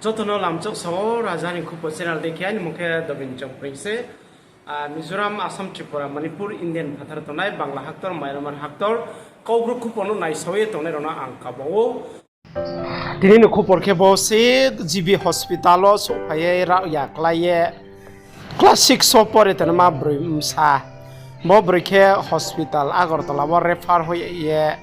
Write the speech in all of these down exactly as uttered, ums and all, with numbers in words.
Joto no lamchok sao, Raja ni Khupo channel dei khe aini mung khe Dobin Chongpring se. Mizoram, Assam, Tripura, Manipur, Indian phathar tongnai Bangla haktor, Myanmar haktor, Kaubru khupo no naisao ye tongnai rao no ang kaba ou. Tini ni khupor khe bo se G B hospital wo souhphai ye rao ya klái ye class six wo pore tongnai ma broi bsa. Bo broi khe hospital Agartala wo refer hoih ye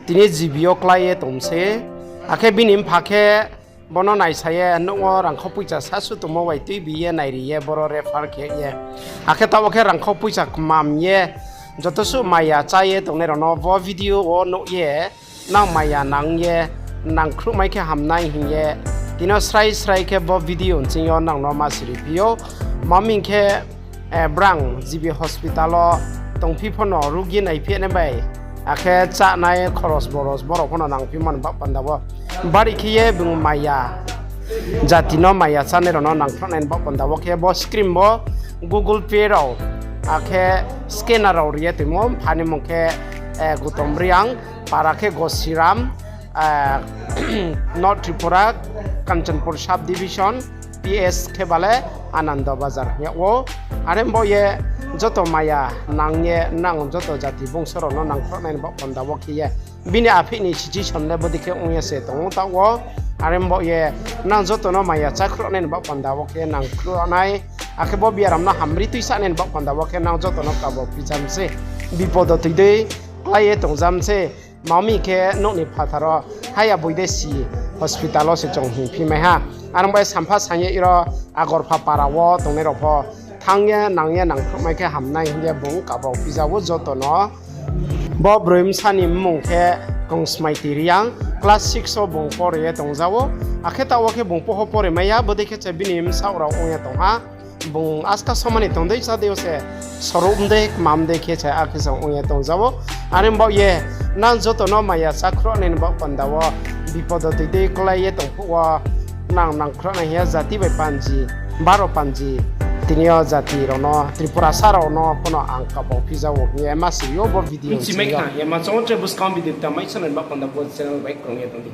tini G B wo klái ye tong se. Akhe bini mpha khe bo no naisa ye nouh wo rangkhau poicha sasu tongmo bai tuibi ye nairi ye boro refer khe ye. Akhe taoh wo khe rangkhau poicha kmam ye joto suh maya chá ye tongnai rao no bo video wo nuh ye nang maya nang ye nangkhruhmai khe hamnai hing ye tini yo srai srai khe bo video nching yo nang no ma siri phi ou. Maming khe brang G B hospital wo tongphi pho no rugi naiphi nai bai, akhe chánai khoros boros borao pho no nangphi mani baoh panda wo bari khe ye bung maya jati no maya chánai rao no nangkhruhnai ni baoh panda wo khe bo screen wo Google Pay rao, akhe scanner rao ri ye toimo. Mpha ni mung khe Gautam Reang, para khe Gosiram, North Tripura, Kanchanpur Sub Division, P S khe bale Ananda Bazar hing yag ou. Are bo ye joto maya nang ye nang joto jati bungso rao no nangkhruhnai ni baoh panda wo khe ye bini apheih ni situation le bodei khe ong ye se tong ou taoh wo. Are bo ye nang joto no maya chákhruhnai ni baoh panda wo khe nangkhruhnai, akhe bo biaram no hamri tuisanai ni baoh panda wo khe nang joto no kaba phi jam se, bipodo toi dei klái ye tong jam se. Mami khe nouh ni phathar wo haya boidesi hospital wo se chung hingphi mai ha. Are bai sampha saing ye iro Agarpha para wo tongnai rao pho thanng ye nang ye nangkhruhmai khe hamnai hing ye bung kaba phi ja ou joto no. Bo broi bsa ni mmung khe Kongsmaiti Reang, class six wo bung pore ye tong ja ou. Akhe taoh wo khe bung pho ho pore mai ya, bodei khe se bini bsaoh rao ong ye tong ha. Bung aska somani tong dei chá dei yo se, soruh mdei kmam dei khe se akhe se ong ye tong ja ou. Are baoh ye nang joto no maya chákhruhnai ni baoh panda wo bipodo toi dei klái ye tong phuh wo nang nangkhruhnai hing ye jati bai panji, baro panji, tini yo jati rao no, Tripurasa rao no pho no ang kaba phi ja ou hing ye ma siri ou bo video nching yo. Ye ma chong tre buskang video ta mai sanai ni baoh panda wo channel bai krung ye tong di.